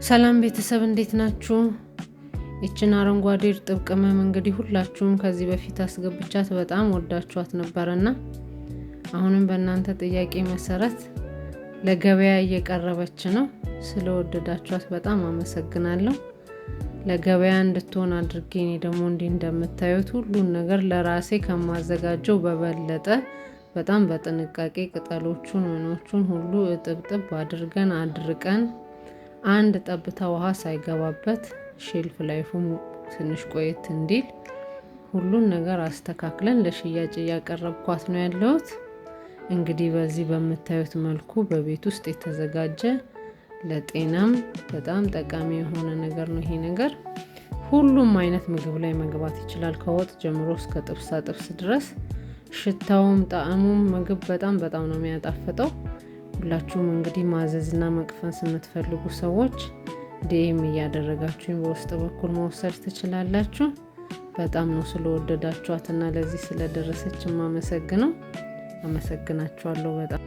ሰላም ቤተሰብ፣ እንዴት ናችሁ? ይችን አረንጓዴ እርጥብ ቅመም እንግዲህ ሁላችሁም ከዚህ በፊት አስገብቻት በጣም ወዳችኋት ነበረና አሁንም በእናንተ ጥያቄ መሰረት ለገበያ እየቀረበች ነው። ስለወደዳችኋት በጣም አመሰግናለሁ። ለገበያ እንድትሆን አድርጌ እኔ ደግሞ እንዲህ እንደምታዩት ሁሉን ነገር ለራሴ ከማዘጋጀው በበለጠ በጣም በጥንቃቄ ቅጠሎቹን ምኖቹን ሁሉ እጥብጥብ አድርገን አድርቀን አንድ ጠብታ ውሃ ሳይገባበት shelf life ኡም ትንሽ ቆየት እንዲል ሁሉን ነገር አስተካክለን ለሽያጭ እያቀረብኳት ነው ያለሁት። እንግዲህ በዚህ በምታዩት መልኩ በቤት ውስጥ የተዘጋጀ ለጤናም በጣም ጠቃሚ የሆነ ነገር ነው። ይሄ ነገር ሁሉም አይነት ምግብ ላይ መግባት ይችላል። ከወጥ ጀምሮ እስከ ጥብሳ ጥብስ ድረስ ሽታውም ጣዕሙም ምግብ በጣም በጣም ነው የሚያጣፍጠው። ሁላችሁም እንግዲህ ማዘዝና መቅመስ የምትፈልጉ ሰዎች DM እያደረጋችሁኝ በውስጥ በኩል መውሰድ ትችላላችሁ። በጣም ነው ስለወደዳችኋትና ለዚህ ስለደረሰች የማመሰግነው። አመሰግናችኋለሁ በጣም።